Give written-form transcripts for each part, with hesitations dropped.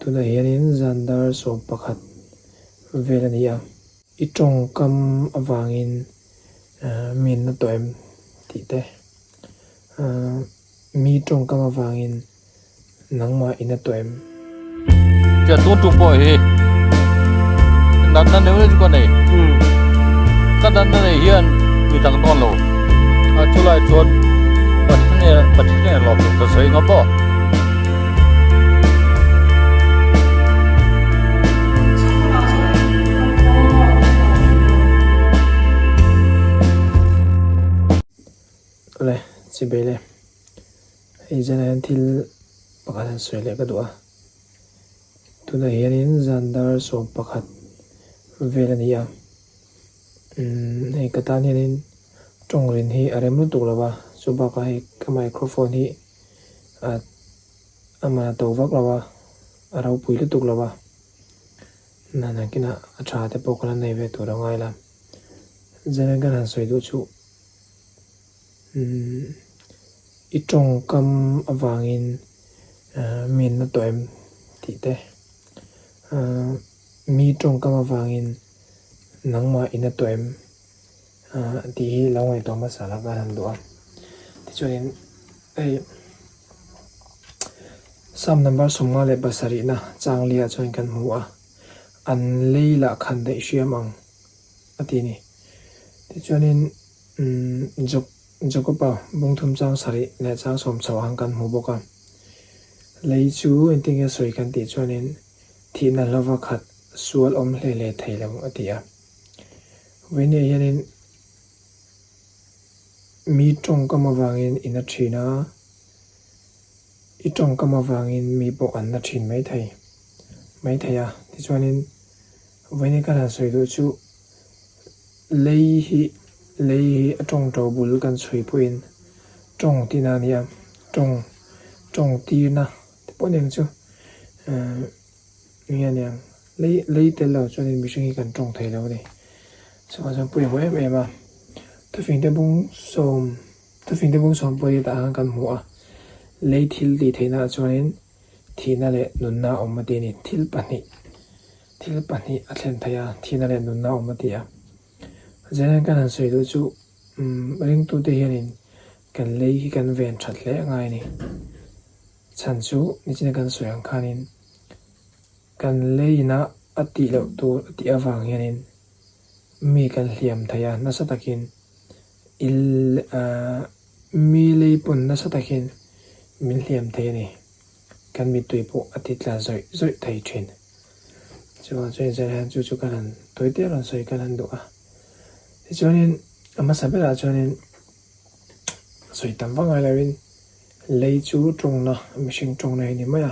Tunah hianin zan dar 11 vel a ni a. I tawngkam avangin mi an na tawh em tih te, mi tawngkam avangin nangmah i na tawh em? Tia tun tum pawh hi natna neuh neuh chu ka nei. Ka natna nei hian mi dang dawn lo. A chulai chuan Pathian Pathian lawm tur ka sawi ngam maw. Awle chibei le. Hei zanah hian thil pakhat han sawi leh ka duh a, tunah hianin zan dar 11 vel a ni a, umm hei ka tan hianin tawng rin hi a rem lutuk lo va, chu bakah hei ka microphone hi ah a man a to vak lo va, a ropui lutuk lo va, nana kinah a tha te pawh ka la nei ve tur a ngai la, zanah kan han sawi duh chu. I tawngkam avangin mi an na tawh em tih te, mi tawngkam avangin nangmah i na tawh em tih hi lo ngaihtuah hmasa la ka han duh a. Tichuanin hei Psalm number 57 na changlia chuan kan hmu a, an lei lah khan daih hriam ang a ti a ni. Tichuanin. Jakob-a bungthum chang sarih leh chang sawm chho ang kan hmu bawk a. Lei chu engtin nge sawi kan tih chuanin thihna hlauva khat sual awm hle hle thei lo a ti a. Vawinia hianin mi tawngkam avangin i na thin a, i tawngkam avangin mi pawh an na thin mai thei mai thei a. Tichuanin vawinia kan han sawi duh chu Lei hi lei hi a tawng to bul kan chhui pawhin tawng tina a ni a, tawng tawng tirna te pawh aniang chu ehh eng nge aniang lei lei tel lo chuanin mihring hi kan tawng thei lo a ni. Chuvang chuan pawimawh em em a, thufingte bung sawm thufingte bung sawm pawh hi tah khan kan hmu a, lei thil tih theihna ah chuanin thihna leh nunna a awm a ti a ni, thil pahnih. Thil pahnih a thlen thei a, thihna leh nunna a awm a ti a. Zan kan han sawi duh chu ringtute hianin kan lei hi kan ven that hle a ngai a ni. Chhan chu nichina kan sawi ang khanin kan leina a tih loh tur a tih avang hianin mi kan hliam thei a, nasa takin mi lei pawn nasa takin min hliam thei a ni. Kan mittui pawh a ti tla zawih zawih thei thin. Chuvang chuan inzir hian chu chu kan han tawi te rawn sawi kan han duh a. Tichuanin a hmasa berah chuanin sawi tam vak ngai loin lei chu tawngna mihring tawngna hi a ni mai a.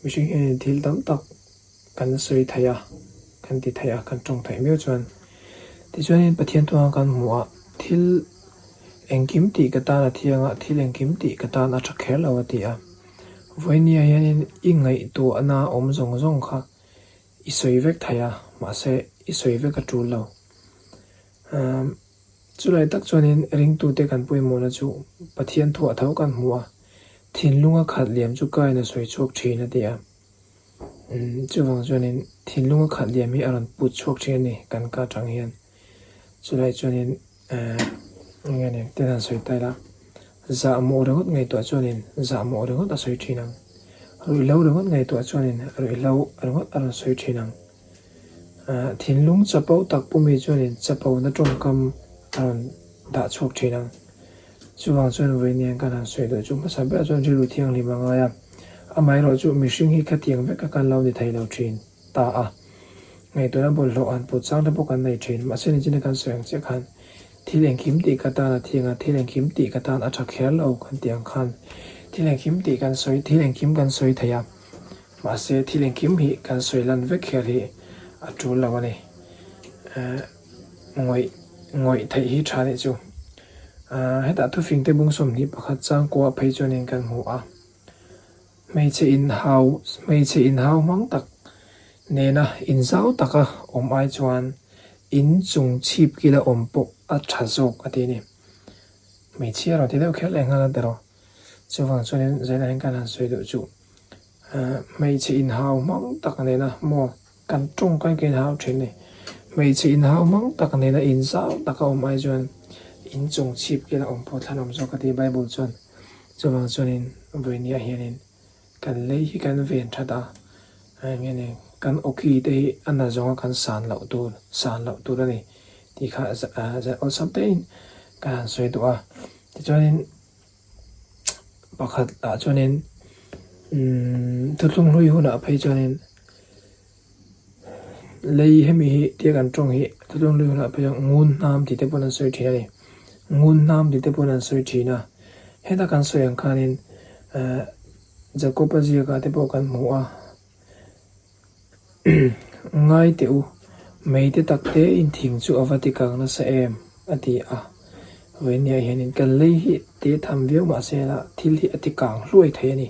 Mihring hianin thil tam tak kan sawi thei a, kan ti thei a, kan tawng theih miau chuan. Tichuanin Pathian thunga kan hmuh a, thil engkim tih ka tan a thiang a, thil engkim tih ka tan a tha kher lo a ti a. Vawinia hianin i ngaihtuahna awm zawng zawng kha i sawi vek thei a, mahse i sawi vek a tul lo. Chulai tak chuanin ringtute kan pawimawhna chu Pathian thuah tho kan hmu a, thinlunga khat liam chu kain a sawi chhuak thin a ti a. Chuvang chuanin thinlunga khat liam hi a rawn put chhuak thin a ni kan ka atang hian. Chulai chuanin eng nge ni ten han sawi ta ila, zahmawh ringawt ngaihtuah chuanin zahmawh ringawt a sawi thin ang. Ruihhlo ringawt ngaihtuah chuanin ruihhlo ringawt a rawn sawi thin ang. Thinlung chapo tak pumi chuanin chapona tawngkam a rawn dah chhuak thin ang. Chuvang chuan vawiin kan han sawi duh chu hmasa berah chuan rilru thianghlim a ngai a, amaherawh chu mihring hi khatiang vek a kan lo ni thei lo thin ta a. Ngaihtuahna bawlhhlawh han put chang te pawh kan nei thin, mahse nichina kan sawi ang chiah khan thil engkim tih ka tan a thiang a, thil engkim tih ka tan a tha kher lo kan tih ang khan thil engkim tih kan sawi thil engkim kan sawi thei a, mahse thil engkim hi kan sawi lan vek kher hi a tul lo a ni. Ngawih ngawih theih hi tha nih chu. Hetah thufing te bung 21 chang kuah phei chuanin kan hmu a. Hmeichhe inhau hmeichhe inhau hmang tak nena inzau taka awm ai chuan in chung chhip kila awm pawh a tha zawk a ti a ni. Hmeichhia rawn ti deuh kher leh nghal a tiraw. Chuvang chuanin zainah hian kan han sawi duh chu. Hmeichhe inhau hmang tak nena maw kan tawng kan ka inhau thin ni. Hmeichhe inhau hmang tak nena inzau taka awm ai chuan inchung chhip kela awm pawh thlan awm zawk ka ti Bible chuan. Chuvang chuanin vawinia hianin kan lei hi kan ven that a, enge ni kan awki te hi a na zawnga kan san loh tur san loh tur a ni tih kha awlsam tein ka han sawi duh a. Tichuanin. Pakhat ah chuanin umm thuthlung hlui hunah phei chuanin lei hemi hi tia kan tawng hi thuthlung hlui hunah phei chuan ngun hnam tih te pawn an sawi thin a ni. Ngun hnam tih te pawn an sawi thin a, heta kan sawi ang khanin eh Jakob-a ziakah te pawh kan hmu a, Ngai teh u, meite tak te in thing chu a va ti kang nasa em? a ti a. Vawinia hianin kan lei hi te tham viau mah se la thil hi a ti kang hluai thei a ni.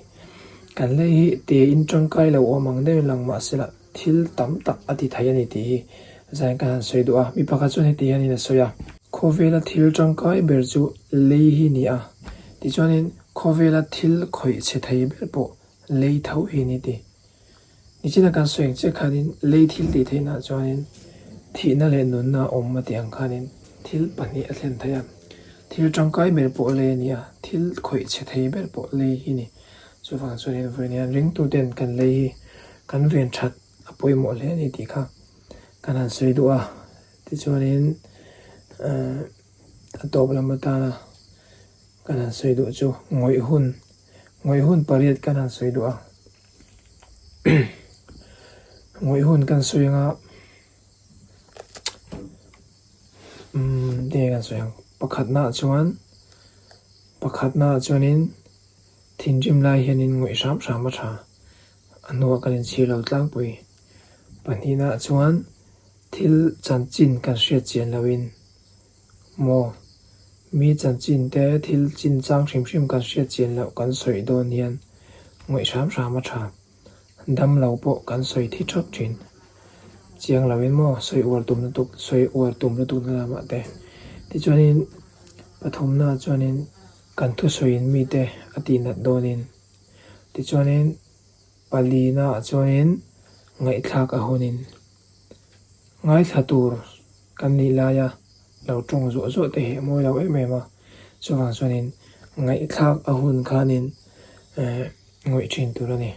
Kan lei hi te in tangkai lo awm ang deuhin lang mah se la thil tam tak a ti thei a ni tih hi zain ka han sawi duh a. Mi pakhat chuan heti hianin a sawi a. Khawvela thil tangkai ber chu lei hi ni a, tichuanin khawvela thil khawih chhe thei ber pawh lei tho hi ni ti. Nichina kan sawi ang chiah khanin lei thil tih theihna chuanin thihna leh nunna a awm a tih ang khanin thil pahnih a thlen thei a. Thil tangkai ber pawh lei a ni a, thil khawih chhe thei ber pawh lei hi ni. Chuvang chuanin vawiin hian ringtuten kan lei hi kan ven that a pawimawh hle a ni tih kha kan han sawi duh a. Tichuanin a tawp lam atana kan han sawi duh chu ngawih hun, ngawih hun pariat kan han sawi duh a. Ngawih hun kan sawi anga umm tinge kan sawi ang pakhatnaah chuan pakhatnaah chuanin thinrim lai hianin ngawih hram hram a tha a hnuah kan inchhir lo tlangpui pahnihnaah chuan thil chanchin kan hriat chian lohin maw mi chanchin te thil chinchang hrim hrim kan hriat chian loh kan sawi dawn hian ngawih hram hram a tha. Dam lo pawh kan sawi thi thap thin. Chiang loin maw sawi uar tum lutuk sawi uar tum lutuk na lamah te. Tichuanin pathumna chuanin kan thusawiin mite a tihnat dawnin tichuanin palina ah chuanin ngaihthlak a hunin ngaithla tur kan nih laia lo tawng zuah zuah te hi a mawi lo em em a, chuvang chuanin ngaihthlak a hun khanin eh ngawih thin tur a ni.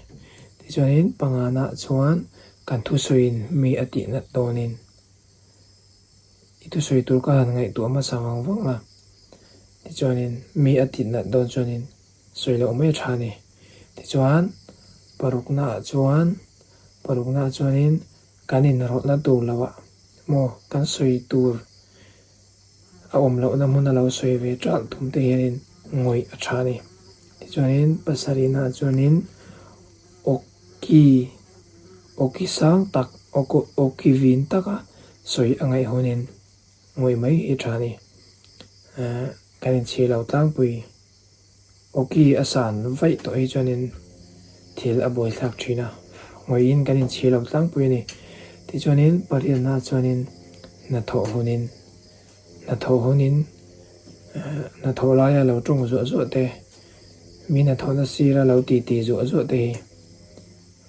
Tichuanin panganah chuan kan thusawiin mi a tih nat dawnin i thusawi tur ka han ngaihtuah hmasa vang vang a, tichuanin mi a tih nat dawn chuanin sawi loh mai a tha a ni. Tichuan paruknaah chuan paruknaah chuanin kan inrawlhna tur loah maw kan sawi tur a awm lohna hmuna lo sawi ve ṭalh tum te hianin ngawih a ṭha a ni. Tichuanin pasarihnaah chuanin awki awki sang tak awki vin taka sawi a ngaih hunin ngawih mai hi a ṭha a ni. Ehh kan inchhir lo tlangpui. Awki a san vaih tawh hi chuanin thil a buaithlak thin a, ngawihin kan inchhir lo tlangpui a ni. Tichuanin pariatna chuanin hnathawh hunin hnathawh hunin hnathawh laia lo tawng zuah zuah te, mi hnathawhna sira lo titi zuah zuah te hi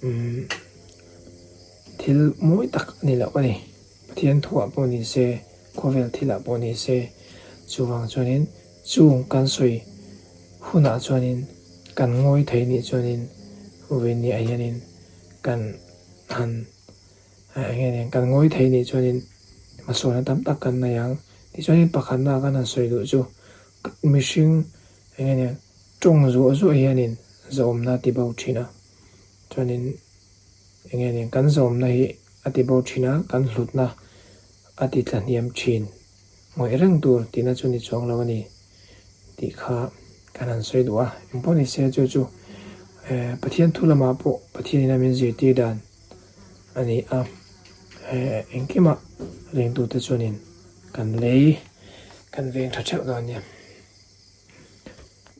umm thil mawi tak a ni loh a ni. Pathian thuah pawh ni se, khawvel thilah pawh ni se, chuvang chuanin Chung kan sawi hunah chuanin kan ngawi thei nih chuanin vawiin ah hianin kan han eng nge nen kan ngawi thei nih chuanin hmasawna tam tak kan nei ang. Tichuanin pakhatna kan han sawi duh chu mihring eng nge nen tawng zuah zuah hianin zawmna a ti bo thin a, chuanin eng nge nen kan zawmna hi a ti bo thin a, kan hlutna a ti tlahniam thin. Ngawih reng tur tihna chu ni chuang lo a ni tih kha kan han sawi duh a. Engpawh ni se chu chu Pathian thu lamah pawh Pathianin a min zirtir dan a ni a. Engkimah ringtute chuanin kan lei kan veng tha theuh dawn nia.